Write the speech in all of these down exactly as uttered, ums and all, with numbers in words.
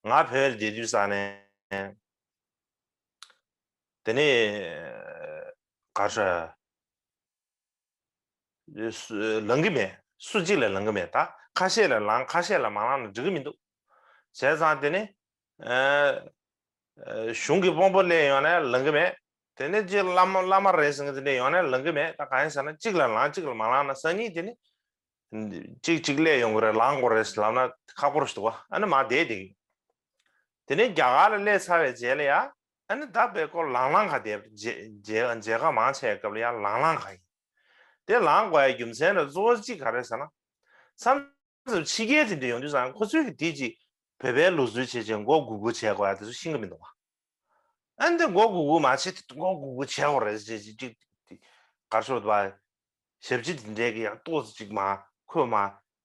ང་བོད་ལ་བསྡད་དུས་ཙང་ནས་དེ་ནས་ག་རེ་ལང་གི་མེད། སུ་གཅིག་ལ་ལང་གི་མེད། ད་ཁ་ཤས་ལ་ལང་། ཁ་ཤས་ལ་མ་ལང་ན་འགྲིག་གི་མི་འདུག་བྱས་ཙང་དེ་ནས་གཞུང་གི་དཔོན་པོ་སླེབས་ཡོང་ན་ལང་གི་མེད། དེ་ནས་གཅིག་བླ་མ་བླ་མ་རེད་ཟེར་མཁན་དེ་འདྲས་ཡོང་ན་ལང་གི་མེད། ད་གང་ཡིན་ཟེར་ན་གཅིག་ལ་ལང་གཅིག་ལ་མ་ལང་ན་སང་ཉིན་དེ་ནས་གཅིག་གཅིག་སླེབས་ཡོང་གི་རེད། ལང་དགོས་རེད་ལབ་ན་ཁག་པོ་རེད་འདུག་བ། ཨ་ནི་མ་བསྡད་དེ། དེ་ནས་རྒྱ་གར་ལ་སླེབས་ཚར་བའི་རྗེས་ལ་ཡ། ཨ་ནི་ད་བས་ཁོ་ལང་ལང་ག་བསྡད། མཇལ་མཇལ་ཁ་མང་ཆེ་བའི་སྐབས་ལ་ཡ་ལང་ལང་ག་ཡིན། དེ་ལང་དགོས་ཡ་རྒྱུ་མཚན་ལ་གཙོ་བོ་གཅིག་ག་རེ་ཟེར་ན། མཚམས་མཚམས་ཕྱི་རྒྱལ་དེ་འདྲ་ཡོང་དུས་ཙང་ཁོ་ཚོས་ཀྱི་དེ་ཅིག་བོད་པའི་ལུགས་སྲོལ་བྱས་བྱས་མགོ་སྒུར་སྒུར་བྱས་དགོས་ཡ་དེ་ཚོ་ཤེས་ཀྱི་མི་འདུག་བ། ཨ་ནི་མགོ་སྒུར་སྒུར་མ་བྱེད་དེ་མགོ་སྒུར་སྒུར་བྱས་དགོས་རེད་ཅེས་ཅིག་ཅིག་ག་རེ་ཟེར་དགོས་རེད་བ། ཞབས་ཕྱི་དེ་འདྲའི་གི་ཡང་ཏོག་ཙམ་ཅིག་མ་ཁོས་མ་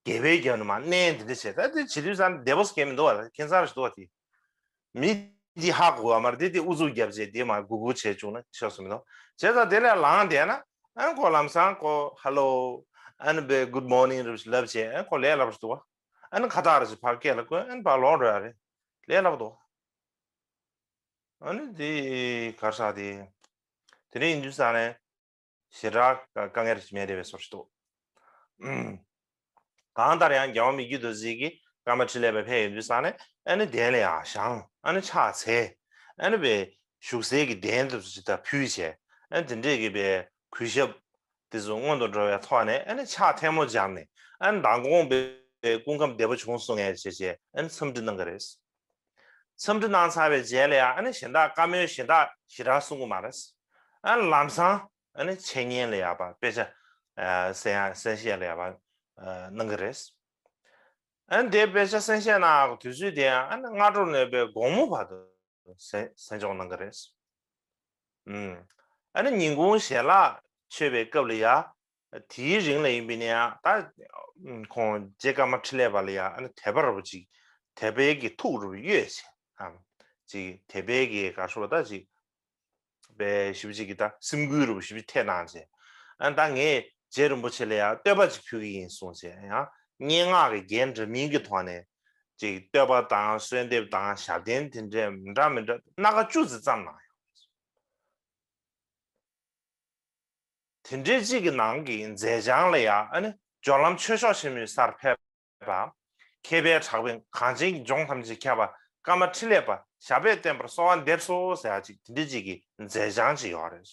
སྒལ་པའི་རྒྱབ་ནས་མ་མནན་དེ་འདྲ་བྱས། ད་དེ་བྱེད་དུས་ཙང་བདེ་པོ་སྐྱེ་མི་འདུག་བ། ཁྱད་མཚར་ཞིག་འདུག་བ། དེ་མི་འདི་ཧ་གོ་བ་མ་རེད། དེ་དེ་ཨུ་ཚུགས་རྒྱབ་བྱས་དེ་མ་སྒུར་སྒུར་བྱས་བཅུག་ན་ཆོག་སུ་མི་འདུག་བྱས་ཙང་དེ་ལས་ལངས་བསྡད་ན། ཨ་ནི་ཁོ་ལམ་སང་ཁོ་ཧ་ལོ། ཨ་ནི་བས་good morning་རེ་ཞིག་ལབ་བྱས། ཨ་ནི་ཁོ་ལས་སླ་པོ་ཞིག་འདུག་བ། ཨ་ནི་ཁ་བཏགས་རེ་ཞིག་ཕར་སྐེ་ལ་བསྐོན། ཨ་ནི་ཕར་ལོག་འགྲོ་ཡ་རེད། ལས་སླ་པོ་འདུག་ཨ་ནི་དེ་གར་ས་དེ། དེ་འདྲ་ཡིན་དུས་ཙང་ནས་ཞེ་དྲག་དཀའ་ངལ་ཞིག་མེད་རེད་པའི་བཟོ་ཞིག་འདུག་གང་ལྟར་ཡང་རྒྱལ་བ་མི་བསྐྱོད་རྡོ་རྗེ་གིས་ཀརྨ་འཕྲིན་ལས་པ་ཕེབས་ཡོང་དུས་ཙང་ནས་ཨ་ནི་གདན་ལ་ཡར་བཞེངས། ཨ་ནི་ཕྱག་འཚལ། ཨ་ནི་བས་བཞུགས་སའི་གི་གདན་དུ་ཅི་ལྟར་ཕུལ་བྱས། ཨ་ནི་དེ་འདྲས་ཀྱི་བས་གུས་ཞབས་དེ་ཚོ་སྔོན་དུ་འགྲོ་བའི་ཐོག་ནས། ཨ་ནི་ཕྱག་ཐལ་མོ་སྦྱར་ནས། ཨ་ནི་མདང་དགོང་བས་སྐུ་ཁམས་བདེ་པོ་བྱུང་སོང་ངས་བྱས་བྱས། ཨ་ནི་འཚམས་འདྲི་གནང་གི་རེད། འཚམས་འདྲི་གནང་ཚར་བའི་རྗེས་ལ་ཡང་། ཨ་ནི་གཞན་དག་བཀའ་མོལ་གཞན་དག་ཞེ་དྲག་གསུང་གི་མ་རེད། ཨ་ནི་ལམ་སང་ཨ་ནི་འཆད་ཉན་ལ་ཡག་པ། དཔེ་ཆ་ཨ་གསན་ཡ་གསན་བཤད་ལ་ཡག་པ་ཨ་གནང་གི་རེད། ཨ་ནི་དེ་དཔེ་ཆ་གསན་བཤད་གནང་ཡག་དུས་ཚོད་དེ་ཡང་ཨ་ནི་སྔ་དྲོ་ནས་བས་དགོང་མོ་བར་དུ་གསན་གསན་སྦྱོང་གནང་གི་རེད། ཨ་ནི་ཉིན་གུང་ཞལ་ལག་མཆོད་པའི་སྐབས་ལ་ཡ། དེའི་རིང་ལ་ཡིན་པས་ན་ཡང་། ད་ཁོང་རྗེ་ཀརྨ་འཕྲིན་ལས་པ་ལ་ཡང་ཨ་ནི་དད་པ་ར་བོ་ཅིག་དད་པའི་གི་ཐུགས་ར་བོ་གཡོས་བྱས། ཨ་ཅིག་དད་པའི་གི་ག་རེ་ཟེར་དགོས་རེད། ད་ཅིག་དཔེ་ཞེ་པོ་ཅིག་གི་ད་སེམས་འགུལ་ར་བོ་ཞེ་པོ་ཅིག་ཐེབས་གནང་བྱས། ཨ་ནི་ད་ངས་རྗེ་རིན་པོ་ཆེ་ལ་ཡང་བསྟོད་པ་ཅིག་ཕུལ་གི་ཡིན་གསུངས་བྱས། ཡང་སྙན་ངག་གི་རྒྱན་འདྲ་མིན་གྱི་ཐོག་ནས་ཅིག་བསྟོད་པ་དང་གསོལ་འདེབས་དང་ཞབས་བརྟན་དེ་འདྲའི་མི་འདྲ་མི་འདྲ་སྣ་ཁ་བཅུ་ཙམ་བརྩམས་གནང་ཡོད། དེ་འདྲའི་གཅིག་གི་ནང་གི་མཛད་བྱང་ལ་ཡང་། ཨ་ནི་སྦྱོར་ལམ་ཆོས་མཆོག་ཆེན་མོའི་སར་ཕེབས་པ། མཁས་པའི་གྲགས་པས་གངས་ཅན་གྱི་ལྗོངས་ཐམས་ཅད་ཁྱབ་པ། ཀརྨ་འཕྲིན་ལས་པ་ཞབས་པད་བརྟན་པར་གསོལ་བ་འདེབས་སོ་ཟེར་ཡ་གཅིག་དེ་འདྲའི་གཅིག་གི་མཛད་བྱང་ཅིག་ཡོད་རེད།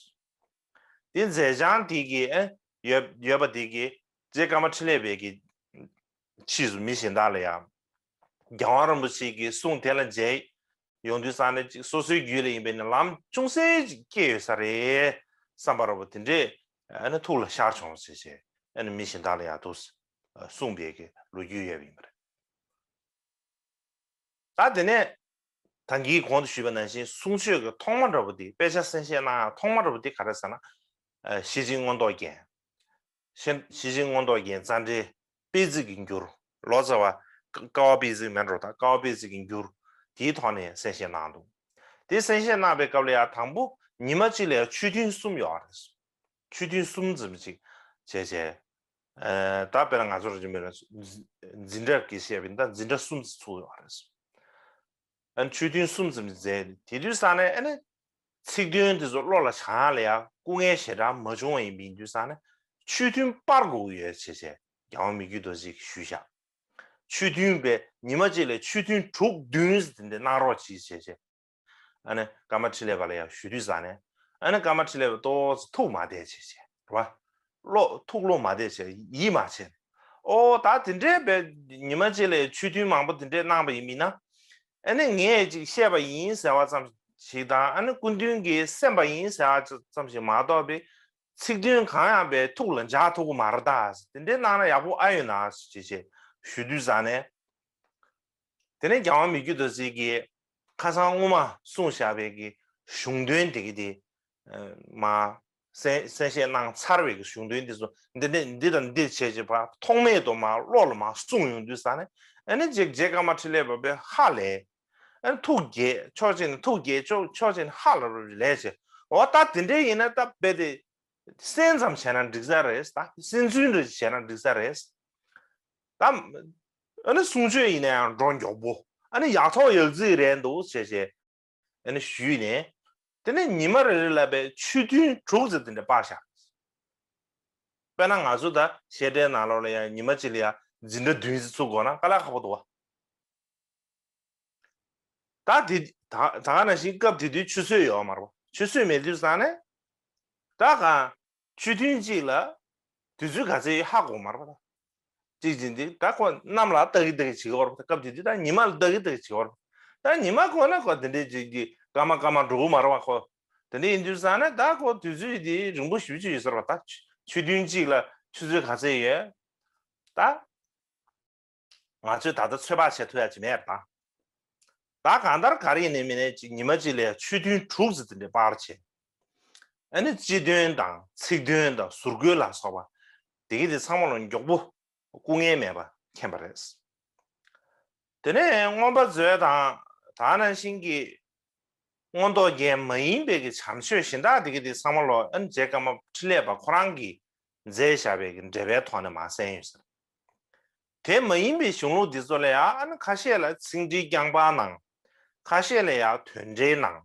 དེ་མཛད་བྱང་དེ་གི་ཨ་ཡོད་ཡོད་པ་དེ་གི་རྗེ་ཀརྨ་འཕྲིན་ལས་པའི་གི་ཕྱིས་སུ་མི་གཞན་དག་ལ་ཡང་རྒྱལ་དབང་རིན་པོ་ཆེ་གི་གསུང་དེ་ལ་མཇལ་ཡོང་དུས་ཙང་ནས་ཅིག་སོ་སོའི་རྒྱུད་ལ་ཡིན་པས་ན་ལམ་ཅུང་ཟད་ཅིག་སྐྱེས་ཡོད་ས་རེད་བསམ་པ་ར་བོ་དེ་འདྲས་ཨ་ནི་ཐུགས་ལ་ཤར་བྱུང་ཟེར་བྱས། ཨ་ནི་མི་གཞན་དག་ལ་ཡང་འདུག་གསུངས་པའི་གི་ལོ་རྒྱུས་ཡོད་པ་ཡིན་པ་རེད། ད་དེ་ནས་ད་གིན་གོང་དུ་ཞུས་པ་ནང་བཞིན་གསུང་ཆོས་ཀྱི་ཐོག་མ་འདྲ་བོ་དེ། དཔེ་ཆ་གསན་བཤད་གནང་ཡག་ཐོག་མ་འདྲ་བོ་དེ་ག་རེ་ཟེར་ན། ཨ་ཤེར་ཕྱིན་མངོན་རྟོགས་རྒྱན། ཤེར་ཤེར་ཕྱིན་མངོན་རྟོགས་རྒྱན་རྩ་འགྲེལ་དཔེ་རྩིས་ཀྱི་འགྱུར། ལོ་ཙཱ་བ་ཀ་ཀ་བ་དཔེ་རྩིས་མེད་འགྲོ། ད་ཀ་བ་དཔེ་རྩིས་ཀྱི་འགྱུར་དེའི་ཐོག་ནས་གསན་བཤད་གནང་འདུག་དེ་གསན་བཤད་གནང་པའི་སྐབས་ལ་ཡང་དང་པོ་ཉི་མ་གཅིག་ལ་ཡང་ཆོས་ཐུན་གསུམ་ཡོད་རེད། ཆོས་ཐུན་གསུམ་ཙམ་ཅིག་བྱས་བྱས། ཨ་ད་དཔེར་ན་ང་ཚོར་རིམ་པས་འཛིན་གྲྭ་གི་བཤད་པ་ཡིན་ན་འཛིན་གྲྭ་གསུམ་ཙམ་ཚུགས་ཡོད་རེད། ཨ་ནི་ཆོས་ཐུན་གསུམ་ཙམ་མཛད། དེ་དུས་ཙང་ནས་ཨ་ནི་ཚིག་དོན་དེ་ཚོ་བློ་ལ་བྱང་ཡག་ལ་ཡང་སྐུ་ངལ་ཞེ་དྲག་མ་བྱུང་བ་ཡིན་པ་ཡིན་དུས་ཙང་ནས་ཆོས་ཐུན་སྤར་དགོས་ཀྱི་ཡོད་ཅེས་བྱས་རྒྱལ་དབང་མི་བསྐྱོད་རྡོ་རྗེ་གིས་ཞུས་བཞག་ཆོས་ཐུན་པས་ཉི་མ་གཅིག་ལ་ཆོས་ཐུན་དྲུག་བདུན་ཙམ་དེ་འདྲ་གནང་རོགས་གྱིས་ཅེས་བྱས། ཨ་ནི་ཀརྨ་འཕྲིན་ལས་པ་ལ་ཡང་ཞུ་དུས་ཙང་ནས། ཨ་ནི་ཀརྨ་འཕྲིན་ལས་པ་ཏོག་ཙམ་ཐུགས་མ་བདེ་བྱས་བྱས་རེད་བ། བློ་ཐུགས་བློ་མ་བདེ་བྱས་ཡིད་མ་ཆེས། ཨོ་ད་དེ་འདྲའི་བས་ཉི་མ་གཅིག་ལ་ཆོས་ཐུན་མང་པོ་དེ་འདྲས་གནང་པ་ཡིན་མིན་ན། ཨ་ནི་ངས་ཅིག་བཤད་པ་ཡིན་ཟེར་བ་ཙམ་ཞིག་དང་། ཨ་ནི་སྐུ་མདུན་གྱིས་གསན་པ་ཡིན་ཟེར་བ་ཙམ་ཞིག་མ་གཏོགས་པའི་ཚིག་དོན་གང་ཡང་བས་ཐུགས་ལ་འཇགས་ཐུབ་ཀྱི་མ་རེད་ད། དེ་འདྲས་གནང་ན་ཡག་པོ་ཨ་ཡོད་ན་ཅེས་བྱས་ཞུ་དུས་ཙང་ནས། དེ་ནས་རྒྱལ་དབང་མི་བསྐྱོད་རྡོ་རྗེ་གིས་ཁ་སང་སྔོན་མ་གསུངས་བཞག་པའི་གི་གཞུང་དོན་དེ་གི་དེ་མ་གསན་གསན་བཤད་གནང་ཚར་བའི་གི་གཞུང་དོན་དེ་ཚོ་འདི་འདི་འདི་དང་འདི་བྱས་བྱས་པ་ཐོགས་མེད་དུ་མ་བློ་ལ་མ་གསུངས་ཡོང་དུས་ཙང་ནས། ཨ་ནི་རྗེ་རྗེ་ཀརྨ་འཕྲིན་ལས་པ་བས་ཧ་ལས། ཨ་ནི་ཐུགས་དགྱེས། ཕྱོགས་གཅིག་ནས་ཐུགས་དགྱེས། ཕྱོགས་ཕྱོགས་གཅིག་ནས་ཧ་ལས་ལས་བྱས། འོ་ད་དེ་འདྲའི་ཡིན་ན་ད་རྦད་དེ་གསན་ཙམ་བྱས་ན་འགྲིག་ས་རེད། ད་གསན་ཚུལ་འདྲ་བྱས་ན་འགྲིག་ས་རེད། ད་ཨ་ནི་གསུང་ཆོས་ཡིན་ན་ཡང་འགྲོ་མགྱོགས་པོ། ཨ་ནི་ཡག་ཐོག་ཡག་བརྩིགས་རན་འདུག་ཟེར་བྱས་ཨ་ནི་ཞུས་ནས། དེ་ནས་ཉི་མ་རེ་རེ་ལ་བའི་ཆོས་ཐུན་དྲུག་ཙམ་དེ་འདྲ་སྤར་བཞག་དཔེར་ན་ང་ཚོ་ད་བཤད་གྲྭའི་ནང་ལོགས་ལ་ཡང་ཉི་མ་གཅིག་ལ་ཡང་འཛིན་གྲྭ་བདུན་ཙམ་ཚུགས་དགོས་ན་དཀའ་ལས་ཁག་པོ་འདུག་བ། ད་དེ་ད་ད་ག་ནང་བཞིན་སྐབས་དེ་དུས་ཆུད་ཟོས་ཡོད་མ་རེད་བ། ཆུད་ཟོས་མེད་དུས་ཙང་ནས་ད་གང་ཆོས་ཐུན་གཅིག་ལ་དུས་ཚོད་ག་ཚད་ཡོད་ཧ་གོ་མ་རེད་བ། ད་གཅིག་བྱས་འདི་ད་ཁོ་གནམ་ལ་ལྟ་གི་ལྟ་གི་བྱེད་ཀྱི་ཡོད་རེད་བ། སྐབས་དེ་དུས་ད་ཉི་མ་ལ་ལྟ་གི་ལྟ་གི་བྱེད་ཀྱི་ཡོད་རེད་བ། ད་ཉི་མ་གོ་ན་ཁོ་དེ་འདྲའི་ཅིག་གི་སྐར་མ་སྐར་མ་འགྲོ་གི་མ་རེད་བ། ཁོ་དེ་འདྲ་ཡིན་དུས་ཙང་ནས་ད་ཁོ་དུས་ཚོད་དེ་རིང་པོ་ཞེ་པོ་ཅིག་ཡོད་ས་རེད་བ། ད་ཆོས་ཐུན་གཅིག་ལ་ཆུད་ཟོས་ག་ཚད་ཡོད་ད། ང་ཚོས་ད་ལྟ་ཚོད་དཔག་བྱེད་ཐུབ་ཡ་ཅིག་མེད་པ། ད་གང་ལྟར་ག་རེ་ཡིན་ནའི་མིན་ནའི་ཅིག་ཉི་མ་གཅིག་ལ་ཆོས་ཐུན་དྲུག་ཙམ་དེ་འདྲའི་སྤར་བྱས། ཨ་ནི་སྤྱི་དོན་དང་ཚིག་དོན་དང་ཟུར་བཀོལ་ལ་སོགས་པ་དེ་གི་དེ་ཚང་མ་ལ་མགྱོགས་པོ་སྐུ་ངལ་མེད་པ་མཁྱེན་པ་རེད། དེ་ནས་མངོན་པ་མཛོད་དང་ད་ནང་བཞིན་གྱི་མངོན་རྟོགས་རྒྱན་མ་ཡིན་པའི་གི་བྱམས་ཆོས་གཞན་དག་དེ་གི་དེ་ཚང་མ་ལ་ཨ་ནི་རྗེ་ཀརྨ་འཕྲིན་ལས་པ་ཁོ་རང་གིས་མཛད་བཞག་པའི་གི་འགྲེལ་པའི་ཐོག་ནས་མར་གསན་ཡོད་ཟེར། དེ་མ་ཡིན་པའི་གཞུང་ལུགས་འདི་ཚོ་ལ་ཡང་ཨ་ནི་ཁ་ཤས་ལ་ཚིག་འགྲེལ་རྐྱང་པ་གནང་། ཁ་ཤས་ལ་ཡང་དོན་འགྲེལ་གནང་།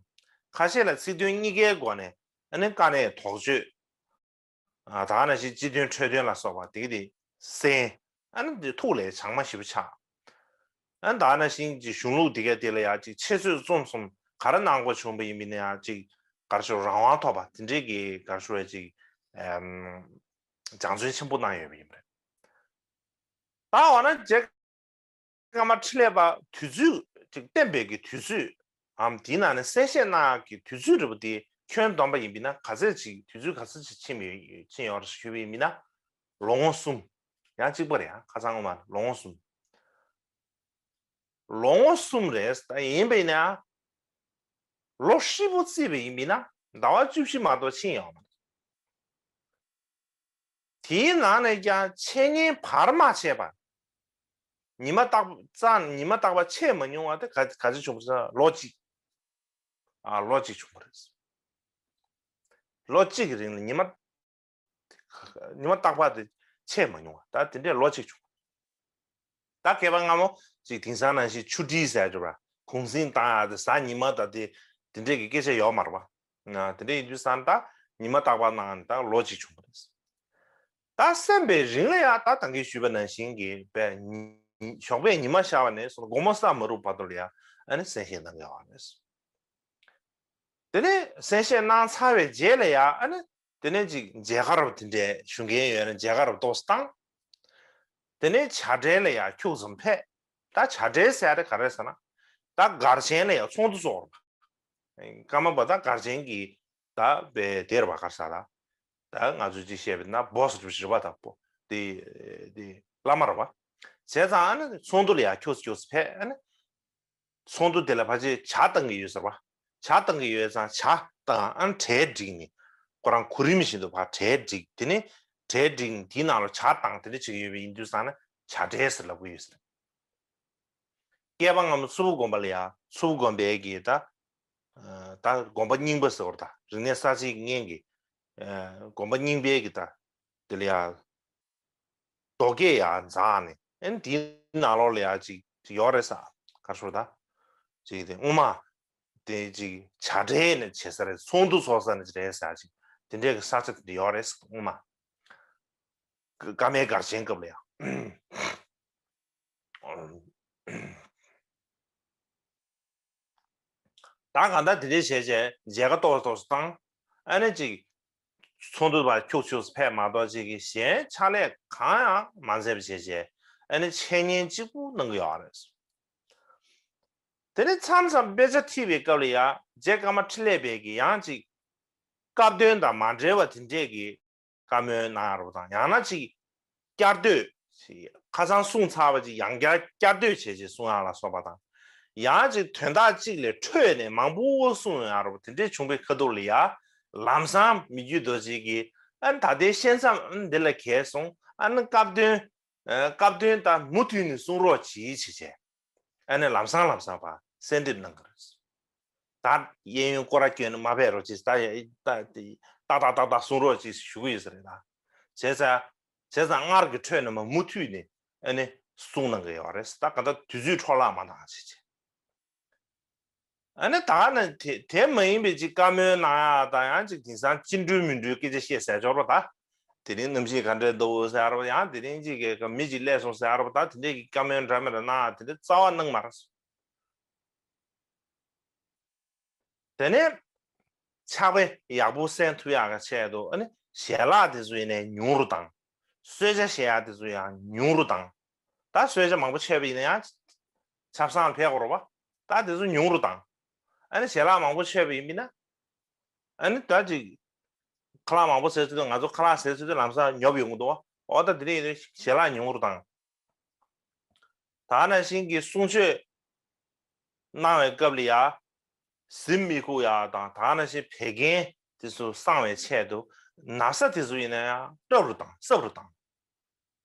ཁ་ཤས་ལ་ཚིག་དོན་གཉིས་ཀའི་སྒོ་ནས་ཨ་ནི་དཀའ་གནད་དོགས་གཅོད། ཨ་ད་ག་ནང་བཞིན་སྤྱི་དོན་འཕྲོས་དོན་ལ་སོགས་པ་དེ་གི་དེ་གསན། ཨ་ནི་དེ་ཐུགས་ལ་བྱང་མ་ཞེ་པོ་ཆགས། ཨ་ནི་ད་ག་ནང་བཞིན་གྱི་གཞུང་ལུགས་དེ་ག་དེ་ལ་ཡང་ཅིག་ཆེད་བཟོས་རྩོམ་གསུམ་ག་རེ་གནང་དགོས་བྱུང་བ་ཡིན་པ་ཡིན་ན་ཡང་ཅིག་ག་རེ་ཞུ་རང་དབང་ཐོབ་པ་དེ་འདྲའི་གི་ག་རེ་ཞུ་བ་ཅིག་ཨམ་སྦྱང་བརྩོན་ཆེན་པོ་གནང་ཡོད་པ་ཡིན་པ་རེད། ད་འོ་ན་རྗེ་ཀརྨ་འཕྲིན་ལས་པ་དུས་ཚོད་ཅིག་བསྟན་པའི་གི་དུས་ཚོད་འམ་དེའི་ནང་ནས་གསན་བཞེས་གནང་ཡག་གི་དུས་ཚོད་རེད་པ། དེ་ཁྱོན་བསྡོམས་པ་ཡིན་པ་ཡིན་ན་ག་ཚད་ཅིག་དུས་ཚོད་ག་ཚད་ཅིག་ཕྱིན་ཡོད་ཕྱིན་ཡོད་རེད་ཞུས་པ་ཡིན་ན་ལོ་ངོ་གསུམ། ཡང་གཅིག་པ་རེད། ཡང་ཁ་སང་སྔོན་མ་ལོ་ངོ་གསུམ། ལོ་ངོ་གསུམ་རེད། ད་ཡིན་པ་ཡིན་ན་ལོ་ཧྲིལ་པོ་བརྩིས་པ་ཡིན་པ་ཡིན་ན་ཟླ་བ་བཅུ་བཞི་མ་གཏོགས་ཕྱིན་ཡོད་མ་རེད། དེའི་ནང་ནས་ཀྱང་འཆད་ཉན་བར་མ་ཆད་པ། ཉི་མ་རྟག་རྩ་ཉི་མ་རྟག་པ་ཆད་མ་མྱོང་བ་དེ་ག་ག་ཚོད་བྱུང་བ་ཟེར་ན་ལོ་གཅིག་ཨ་ལོ་གཅིག་བྱུང་བ་རེད། ལོ་གཅིག་གི་རིང་ལ་ཉི་མ་ཉི་མ་རྟག་པ་དེ་ཆད་མ་མྱོང་བ་ད་དེ་འདྲའི་ལོ་གཅིག་བྱུང་། ད་སྐྱེས་པ་སྔ་མོ་ཅིག་དེང་སང་ནང་བཞིན་ཆུ་ཊི་ཟེར་གྱི་ར་གུང་སེང་བཏང་ཡག་དེ་གཟའ་ཉི་མ་ད་དེ་དེ་འདྲས་ཀྱི་སྐད་ཆ་ཡོད་མ་རེད་པ། ང་དེ་འདྲས་ཡིན་དུས་ཙང་ད་ཉི་མ་རྟག་པར་གནང་ནས་ད་ལོ་གཅིག་བྱུང་བ་རེད། ད་གསན་པའི་རིང་ལ་ཡང་ད་ད་གིན་ཞུས་པ་ནང་བཞིན་གྱི་པའི་ཉི་ཞོགས་པའི་ཉི་མ་ཤར་བ་ནས་བཟུང་དགོང་མོ་ས་མ་རུབ་བར་དུ་ལ་ཡང་ཨ་ནི་གསན་བཤད་གནང་གི་ཡོད་རེད། དེ་ནས་གསན་བཤད་གནང་ཚར་བའི་རྗེས་ལ་ཡང་ཨ་ནི། དེ་ནས་ཅིག་མཇལ་ཁ་རབ་དེ་འདྲའི་ཞུ་མཁན་ཡོད་ན་མཇལ་ཁ་རབ་ཏོག་ཙམ་བཏང་། དེ་ནས་བྱ་བྲལ་ལ་ཡང་ཁྱུག་ཙམ་ཕེབས། ད་བྱ་བྲལ་ཟེར་ཡ་དེ་ག་རེ་ཟེར་ན། ད་སྒར་ཆེན་ལ་ཡང་ཚོགས་འདུ་ཚོགས་རེད་པ། ཀརྨ་པ་ད་སྒར་ཆེན་གྱི་ད་པའི་དེ་རེད་པ་ག་རེ་ཟེར་ལ། ད་ང་ཚོས་ཅིག་བཤད་པ་ན་སྦོ་སི་རེད་པ་ད་པོ། དེ་དེ་བླ་མ་རེད་པ། བྱས་ཙང་ཨ་ནི་ཚོགས་འདུ་ལ་ཡང་ཁྱུག་ཙམ་ཁྱུག་ཙམ་ཕེབས་ཨ་ནི། ཚོགས་འདུ་དེ་ལ་ཕལ་ཆེར་ཇ་བཏང་གི་ཡོད་ཟེར་བ། ཇ་བཏང་གི་ཡོད་ཙང་ཇ་བཏང་ཨ་ནི་གྲལ་བསྒྲིགས་ནས་ཁོ་རང་གོ་རིམ་བཞིན་དུ་ཕར་གྲལ་བསྒྲིགས། དེ་ནས་གྲལ་བསྒྲིགས་ནས་དེའི་ནང་ལ་ཇ་བཏང་དེ་འདྲ་བྱེད་ཀྱི་ཡོད་པ་ཡིན་དུས་ཙང་ན་ཇ་གྲལ་ཟེར་ལབ་ཀྱི་ཡོད་ཟེར། སྐྱེས་པ་སྔ་མོ་མཚུར་ཕུ་དགོན་པ་ལ་ཡང་མཚུར་ཕུ་དགོན་པའི་གི་ད་ད་དགོན་པ་རྙིང་པ་ཟེར་བ་ད་རིག་གནས་གསར་བརྗེའི་སྔོན་གྱི་དགོན་པ་རྙིང་པའི་གི་ད་དེ་ལ་ཡང་། རྡོ་སྐས་ཡར་འཛེགས་ནས་ཨ་ནི་དེའི་ནང་ལོགས་ལ་ཡང་ཅིག་ཅིག་ཡོད་རེད་ས། ག་རེ་ཞུ་ད། ཅིག་དེ་སྔོན་མ་དེ་ཅིག་ཇ་གྲལ་ནས་བྱེད་ས་རེད། ཚོགས་འདུ་ཚོགས་ས་ནས་རེད་ས་ཅིག་དེ་འདྲའི་གི་ས་ཆ་དེ་འདྲ་ཡོད་རེད་ས་སྔོན་མ། ཀ་ཀརྨའི་སྒར་ཆེན་སྐབས་ལ་ཡང་། ད་གང་ལྟར་དེ་འདྲའི་བྱས་བྱས་མཇལ་ཁ་ཏོག་ཙམ་ཏོག་ཙམ་བཏང་། ཨ་ནི་ཅིག་ཚོགས་འདུ་བར་ཁྱུག་ཁྱུག་ཙམ་ཕེབས་མ་གཏོགས་ཅིག་གི་གཞན་ཕྱག་ལས་གང་ཡང་མ་མཛད་པ་བྱས་བྱས་ཨ་ནི་འཆད་ཉན་གཅིག་པུ་གནང་གི་ཡོད་རེད། དེ་ནས་མཚམས་མཚམས་དཔེ་ཆ་ཁྲིད་པའི་སྐབས་ལ་ཡང་རྗེ་ཀརྨ་འཕྲིན་ལས་པས་ཀྱི་ཡང་ཅིག་སྐབས་དོན་དང་མ་འབྲེལ་བ་དེ་འདྲས་ཀྱི་བཀའ་མོལ་གནང་ཡག་རེད་པ་དང་ཡང་ན་ཅིག་བསྐྱར་ཟློས། ཁ་སང་གསུངས་ཚར་བ་ཅིག་ཡང་བསྐྱར་བསྐྱར་ཟློས་བྱས་བྱས་གསུང་ཡག་ལ་སོགས་པ་དང་། ཡང་ཅིག་དོན་དག་ཅིག་ལས་འཕྲོས་ནས་མང་པོ་གསུང་ཡག་རེད་པ་དེ་འདྲས་བྱུང་བའི་ཁ་ཐུག་ལ་ཡ། ལམ་སང་མི་བརྒྱུད་རྡོ་རྗེ་གིས་ཨ་ནི་ད་ལྟའི་བཤད་མཚམས་ཨ་ནི་འདི་ལ་གས་སོང་ཨ་ནི་སྐབས་དོན། སྐབས་དོན་ད་མུ་མཐུད་ནས་གསུང་རོགས་གྱིས་བྱས་བྱས། ཨ་ནི་ལམ་སང་ལམ་སང་ཕར་གསལ་འདེབས་གནང་གི་རེད། ད་གཡས་གཡོན་སྐོར་ར་བསྐྱོན་ནས་མ་ཕེབས་རོགས་གྱིས། ད་ཡ་ད་ཏག་ཏག་ཏག་ཏག་གསུང་རོགས་གྱིས་ཞུ་གི་ཡོད་ས་རེད་ད། བྱས་ཙང་བྱས་ཙང་སྔར་གྱི་འཕྲོས་ནས་མ་མུ་མཐུད་ནས་ཨ་ནི་གསུང་གནང་གི་ཡོད་རེད། ད་ག་ད་དུས་ཚོད་འཕྲོ་བརླག་མ་གནང་བྱས་བྱས། ཨ་ནི་ད་ནི་དེ་དེ་མ་ཡིན་པའི་ཅིག་བཀའ་མོལ་གནང་ཡག་དང་ཡང་ཅིག་དེང་སང་ཅི་འགྲུལ་མི་འགྲུལ་སྐད་ཆ་བཤད་ཟེར་ཆོག་རོགས་ད། དེ་རིང་གནམ་གཤིས་ག་འདྲས་འདུག་ཟེར་རོགས་ཡང་དེ་རིང་ཅིག་གི་མི་ཅིག་སླེབས་སོང་ཟེར་རོགས་ད་དེ་འདྲས་ཀྱི་བཀའ་མོལ་འདྲ་མི་འདྲ་གནང་དེ་འདྲས་རྩ་བ་གནང་མ་རེད། དེ་ནས་ཕྱག་དཔེ་ཡག་པོ་གསན་ཐུབ་ཡག་གི་ཆེད་དུ་ཨ་ནི་ཞལ་ལག་དེ་ཚོ་ཡིན་ནའི་ཉུང་རུ་བཏང་། གསོལ་ཇ་བཞེས་ཡག་དེ་ཚོ་ཡང་ཉུང་རུ་བཏང་། ད་གསོལ་ཇ་མང་པོ་མཆོད་པ་ཡིན་ན་ཡང་ཆབ་གསང་ཕེབས་དགོས་རེད་པ། ད་དེ་ཚོ་ཉུང་རུ་བཏང་། ཨ་ནི་ཞལ་ལག་མང་པོ་མཆོད་པ་ཡིན་པས་ན། ཨ་ནི་ད་ཅིག་ཁ་ལག་མང་པོ་ཟས་ཚུལ་དུ་ང་ཚོ་ཁ་ལག་ཟས་ཚུལ་དུ་ལམ་སང་ཉོབ་ཡོང་གི་འདུག་པ། འོ་ད་དེ་འདྲ་ཡིན་དུས་ཞལ་ལག་ཉུང་རུ་བཏང་། ད་ནང་བཞིན་གྱི་གསུང་ཆོས་གནང་བའི་སྐབས་ལ་ཡ། གཟིམ་མི་ཁུག་ཡ་དང་ད་ནང་བཞིན་བད་ཀན་དེ་ཚོ་གསང་བའི་ཆེད་དུ་ན་བཟའ་དེ་ཚོ་ཡིན་ན་ཡང་སྲབ་རུ་བཏང་སྲབ་རུ་བཏང་།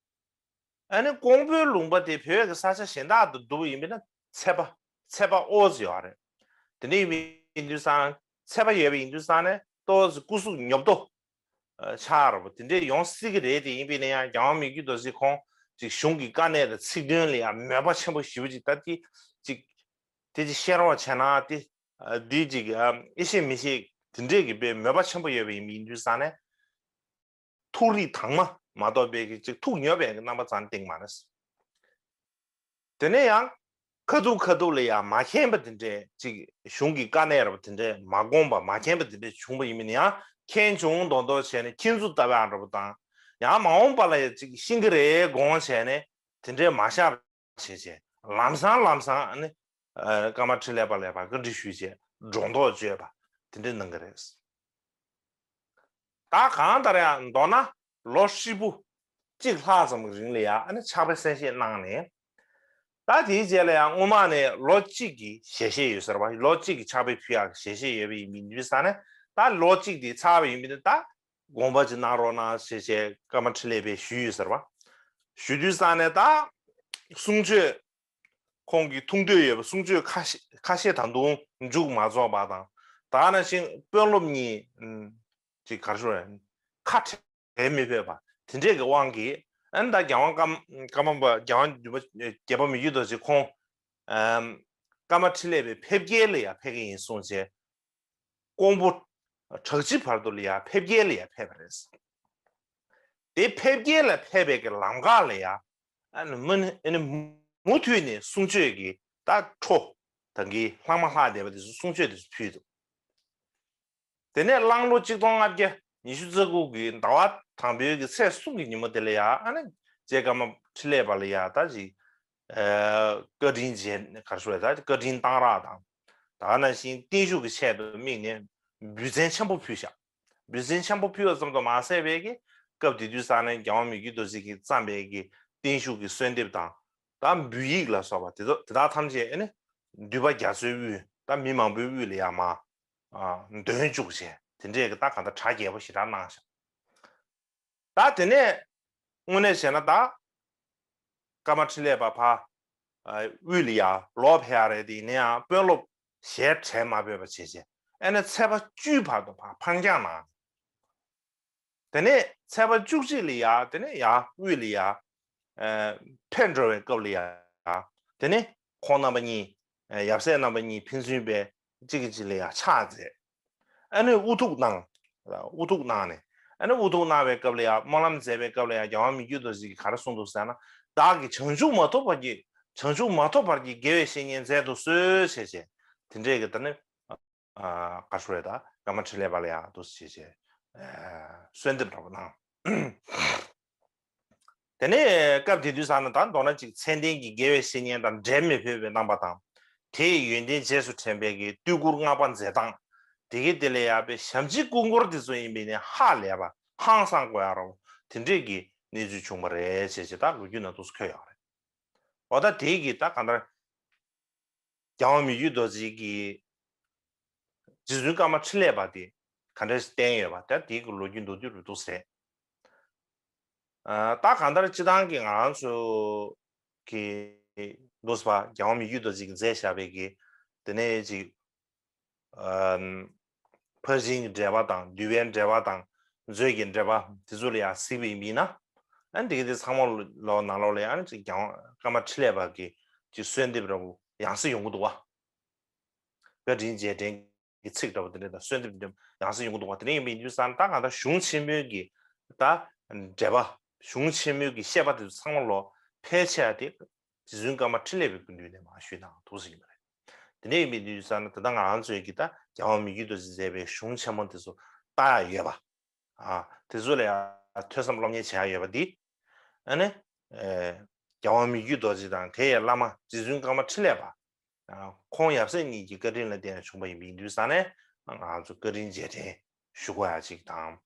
ཨ་ནི་ཀོང་པོའི་ལུང་པ་དེ་བོད་ཀྱི་ས་ཆ་གཞན་དག་ཏུ་བསྡུ་བ་ཡིན་པས་ན་ཚད་པ་ཚད་པ་ཨོ་ཙི་ཡོད་རེད། དེ་འདྲ་ཡིན་པའི་ཡིན་དུས་ཙང་ཚད་པ་ཡོད་པའི་ཡིན་དུས་ཙང་ནས་ཏོག་ཙམ་སྐུ་གཟུགས་ཉོབ་ཏོ། ཆགས་ར་བ་དེ་འདྲས་ཡོང་སྲིད་ཀྱི་རེད། དེ་ཡིན་པས་ན་ཡང་རྒྱལ་དབང་མི་བསྐྱོད་རྡོ་རྗེ་ཁོང་ཅིག་གཞུང་གི་དཀའ་གནད་དང་ཚིག་དོན་ལ་ཡང་མོས་པ་ཆེན་པོ་ཞེ་པོ་ཅིག་ད་དེ་ཅིག་དེ་ཅིག་བཤད་རོགས་བྱས་ན་དེ་འདི་ཅིག་ཨེ་ཤེས་མི་ཤེས་དེ་འདྲས་ཀྱི་དཔེ་མོས་པ་ཆེན་པོ་ཡོད་པ་ཡིན་དུས་ཙང་ནས་ཐུགས་རིག་དྭངས་མ་མ་གཏོགས་པའི་གི་ཅིག་ཐུགས་ཉོབ་པའི་གི་རྣམ་པ་ཙམ་སྟེང་མ་རེད། དེ་ནས་ཡང་ཁ་ཐུག་ཁ་ཐུག་ལ་ཡང་མ་མཁྱེན་པ་དེ་འདྲས་ཅིག་གཞུང་གི་དཀའ་གནད་ར་བ་དེ་འདྲས་མ་དགོངས་པ་མ་མཁྱེན་པ་དེ་འདྲས་བྱུང་བ་ཡིན་མིན་ཡང་མཁྱེན་བྱུང་མདོག་མདོག་བྱས་ནས་ཁྱེད་ཚོ་ལྟ་བའང་འདྲ་པོ་དང་ཡང་མ་འོངས་པ་ལ་ཡང་ཅིག་ཤེས་ཀྱི་རེད་དགོངས་བྱས་ནས་དེ་འདྲས་མ་བཞག་བྱས་བྱས་ལམ་སང་ལམ་སང་ནི་ཀརྨ་འཕྲིན་ལས་པ་ལ་བཀའ་འདྲི་ཞུས་བྱས་སྒྲོ་འདོགས་གཅོད་པ་དེ་འདྲས་གནང་གི་རེད། ད་གང་ལྟར་ཡང་མདོར་ན་ལོ་ཧྲིལ་པོ་གཅིག་ལྷག་ཙམ་གྱི་རིང་ལ་ཡང་ཨ་ནི་ཕྱག་དཔེ་གསན་བཞེས་གནང་ནས། ད་དེའི་རྗེས་ལ་ཡང་སྔོན་མ་ནས་ལོ་གཅིག་གི་ཞལ་བཞེས་ཡོད་ཟེར་བ། ལོ་གཅིག་གི་ཕྱག་དཔེ་ཕུལ་ཡག་ཞལ་བཞེས་ཡོད་པ་ཡིན་མིན་དུས་ཙང་ནས་ད་ལོ་གཅིག་དེ་ཚར་བ་ཡིན་མིན་ད་དགོངས་པ་ཅིག་གནང་རོགས་གནང་ཞེས་བྱས་ཀརྨ་འཕྲིན་ལས་པས་ཞུས་ཡོད་ཟེར་བ། ཞུ་དུས་ཙང་ནས་ད་གསུང་ཆོས་ཁོང་གི་ཐུང་ཐོས་ཡོད་པ་གསུང་ཆོས་ཁ་ཤས་ཁ་ཤས་ད་དུང་མཇུག་མ་རྫོགས་པ་དང་ད་ནང་བཞིན་དཔོན་སློབ་གཉིས་ཅིག་གར་ཞུ་རེད་ཁ་བྲལ་མི་ཕོད་པ་དེ་འདྲས་ཀྱི་དབང་གིས་ཨ་ནི་ད་རྒྱལ་དབང་ཀརྨ་ཀརྨ་པ་རྒྱལ་དབང་འདུས་པ་བརྒྱད་པ་མི་བསྐྱོད་རྡོ་རྗེ་ཁོང་ཀརྨ་འཕྲིན་ལས་པའི་ཕེབས་སྐྱེལ་ལ་ཡང་ཕེབས་ཀྱི་ཡིན་གསུངས་བྱས། ཀོང་པོ་བྲག་སྤྱི་བར་དུ་ལ་ཡང་ཕེབས་སྐྱེལ་ལ་ཡང་ཕེབས་པ་རེད། དེ་ཕེབས་སྐྱེལ་ལ་ཕེབས་པའི་གི་ལམ་ཁ་ལ་ཡང་ཨ་ནི་མུ་ཨ་ནི་མུ་མཐུད་ནས་གསུང་ཆོས་ཀྱི་ད་འཕྲོ་ད་གི་ལྷག་མ་ལྷག་བསྡད་པ་དེ་ཚོ་གསུང་ཆོས་དེ་ཚོ་ཕུལ་འདུག་དེ་ནས་གླང་ལོ་གཅིག་སྟོང་ལྔ་བརྒྱ་ཉི་ཤུ་རྩ་དགུ་གི་ཟླ་བ་དང་པོའི་གི་ཚེས་གསུམ་གི་ཉིན་མོ་དེ་ལ་ཡང་ཨ་ནི་རྗེ་ཀརྨ་འཕྲིན་ལས་པ་ལ་ཡང་ད་ཅིག་བཀའ་དྲིན་རྗེས་ག་རེ་ཞུ་དགོས་ད་བཀའ་དྲིན་གཏང་རག་དང་། ད་ནང་བཞིན་བརྟན་བཞུགས་ཀྱི་ཆེད་དུ་དམིགས་ནས་འབུལ་ཚན་ཆེན་པོ་ཕུལ་བཞག་འབུལ་ཚན་ཆེན་པོ་ཕུལ་བ་ཙམ་དུ་མ་ཟད་པའི་གི་སྐབས་དེ་དུས་ས་ནས་རྒྱལ་དབང་མི་བསྐྱོད་རྡོ་རྗེ་གིས་བརྩམས་པའི་གི་བརྟན་བཞུགས་ཀྱི་གསོལ་འདེབས་དང་ད་འབུལ་ཡིག་ལ་སོགས་པ་དེ་དག་དེ་དག་ཐམས་ཅད་ཨ་ནི་འདུས་པ་རྒྱ་མཚོའི་དབུས་ད་མི་མང་པོའི་དབུས་ལ་ཡང་མ་འདོན་བཅུག་བྱས་དེ་འདྲས་གི་ད་གང་ལྟར་གྲ་རྒྱས་པོ་ཞེ་དྲག་གནང་བཞག་ད་དེ་ནས་དངོས་གནས་བྱས་ན་ད་ཀརྨ་འཕྲིན་ལས་པ་ཕ་དབུས་ལ་ཡ་ལོག་ཕེབས་ཡ་རེད་དེ་ཡིན་ན་ཡང་དཔོན་སློབ་ཞལ་བྲལ་མ་ཕོད་པ་བྱས་བྱས་ཨ་ནི་ཚེས་པ་བཅུའི་བར་དུ་ཕར་འཕང་རྒྱག་གནང་། དེ་ནས་ཚེས་པ་བཅུ་གཅིག་ལ་ཡ་དེ་ནས་ཡ་དབུས་ལ་ཡ་ཕེབས་འགྲོ་བའི་སྐབས་ལ་ཡ་དེ་ནས་ཁོང་རྣམ་པ་གཉིས་ཡབ་སྲས་རྣམ་པ་གཉིས་ཕན་ཚུན་པའི་གཅིག་གིས་གཅིག་ལ་ཡ་ཕྱག་འཚལ། ཨ་ནི་དབུ་ཐུག་གནང་། དབུ་ཐུག་གནང་ནས་ཨ་ནི་དབུ་ཐུག་གནང་བའི་སྐབས་ལ་ཡང་སྨོན་ལམ་མཛད་པའི་སྐབས་ལ་ཡང་རྒྱལ་དབང་མི་བསྐྱོད་རྡོ་རྗེ་གིས་ག་རེ་གསུངས་འདུག་ཟེར་ན། བདག་གིས་བྱང་ཆུབ་མ་ཐོབ་པར་གྱི་བྱང་ཆུབ་མ་ཐོབ་པར་གྱི་དགེ་བའི་བཤེས་གཉེན་མཛད་དུ་གསོལ་ཞེས་བྱས་དེ་འདྲས་ཀྱི་ད་ནི་ག་རེ་ཞུ་རེད་ད་ཀརྨ་འཕྲིན་ལས་པ་ལ་ཡང་འདུག་ཞེས་བྱས་གསོལ་འདེབས་འདྲ་པོ་གནང་། དེ་ནས་སྐབས་དེ་དུས་ཙང་ན་ད་མདོར་ན་ཅིག་མཚན་ལྡན་གྱི་དགེ་བའི་བཤེས་གཉེན་དང་འབྲལ་མི་ཕོད་པའི་རྣམ་པ་དང་། དེའི་ཡོན་ཏན་རྗེས་སུ་དྲན་པའི་གི་བསྟོད་བཀུར་བསྔགས་པ་མཛད་སྟངས། དེ་གའི་དེ་ལས་ཡག་པའི་ཞབས་ཕྱི་སྐུ་འཁོར་དེ་ཚོ་ཡིན་པས་ནི་ཧ་ལས་པ་ཧང་སང་དགོས་ཡ་རོ་དེ་འདྲས་ཀྱི་གནས་ཚུལ་བྱུང་བ་རེད་ཅེས་ཅེས་ད་ལོ་རྒྱུས་ནང་དུ་འཁོད་ཡོད་རེད། འོ་ད་དེའི་གི་ད་གང་ལྟར། རྒྱལ་དབང་མི་བསྐྱོད་རྡོ་རྗེ་གིས་རྗེ་བཙུན་ཀརྨ་འཕྲིན་ལས་པ་དེ་ག་འདྲ་བསྟེན་ཡོད་པ་ད་དེའི་གི་ལོ་རྒྱུས་མདོར་བསྡུས་རུ་འདུག་ཟེར། ད་གང་ལྟར་སྤྱི་བཏང་གི་ང་རང་ཚོ་གི་འདུག་ཟེར་བ་རྒྱལ་དབང་མི་བསྐྱོད་རྡོ་རྗེ་གིས་མཛད་བཞག་པའི་གི་དེ་ནས་ཅིག་ཕར་ཕྱིན་གྱི་འགྲེལ་པ་དང་འདུལ་བའི་འགྲེལ་པ་དང་མཛོད་ཀྱི་འགྲེལ་པ་དེ་ཚོ་ལ་ཡང་གཟིགས་པ་ཡིན་ན་ཨ་འདི་གི་དེ་ཚང་མ་ལོ་ནང་ལོགས་ལ་ཡང་ཅིག་རྒྱལ་དབང་ཀརྨ་འཕྲིན་ལས་པ་གི་ཅིག་གསོལ་འདེབས་འདྲ་པོ་ཡང་སེ་ཡོང་གི་འདུག་བ། བཀའ་དྲིན་རྗེས་དྲན་གྱི་ཚིག་འདྲ་པོ་དེ་འདྲ་དང་གསོལ་འདེབས་འདེབས་ཡང་སེ་ཡོང་གི་འདུག་པ། དེ་འདྲ་ཡིན་པ་ཡིན་དུས་ཙང་ད་ང་ད་གཞུང་ཆེན་མོའི་གི་ད་འགྲེལ་པ། གཞུང་ཆེན་མོའི་གི་བཤད་པ་དེ་ཚོ་ཚང་མ་ལོ་ཕལ་ཆེ་བ་དེ་རྗེ་བཙུན་ཀརྨ་འཕྲིན་ལས་པའི་སྐུ་མདུན་ནས་མར་ཞུས་དང་ཐུགས་སུ་ཡིན་པ་རེད། དེ་འདྲ་ཡིན་པ་ཡིན་དུས་ཙང་ད་ལྟ་ང་རང་ཚོའི་གི་ད་རྒྱལ་བ་མི་བསྐྱོད་རྡོ་རྗེས་མཛད་པའི་གཞུང་ཆེན་མོ་དེ་ཚོ་ལྟ་ཡ་ཡོད་པ། ཨ། དེ་ཚོ་ལ་ཡང་ཐོས་བསམ་སློབ་གཉེར་བྱེད་ཡ་ཡོད་པ་འདི། ཨ་ནི། ཨེ། རྒྱལ་བ་མི་བསྐྱོད་རྡོ་རྗེ་དང་དེ་ཡི་བླ་མ་རྗེ་བཙུན་ཀརྨ་འཕྲིན་ལས་པ། ཨ། ཁོང་ཡབ་སྲས་གཉིས་ཀྱི་བཀའ་དྲིན་ལ་བརྟེན་ནས་བྱུང་པ་ཡིན་པ་ཡིན་དུས་ཙང་ནས་ང་ཚོ་བཀའ་དྲིན་རྗེས་དྲན་ཞུ་དགོས་ཡ་ཅིག་དང་།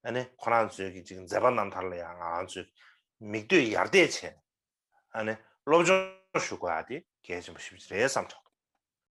ཨ་ནི་ཁོ་རང་ཚོའི་གི་ཅིག་མཛད་པ་རྣམ་ཐར་ལ་ཡང་ང་ཚོས་མིག་ལྟོས་ཡར་བལྟས་བྱས། ཨ་ནི་སློབ་སྦྱོང་ཞུ་དགོས་ཡ་དེ་གལ་ཆེན་པོ་ཞེ་པོ་ཅིག་རེད་བསམ་ཆོག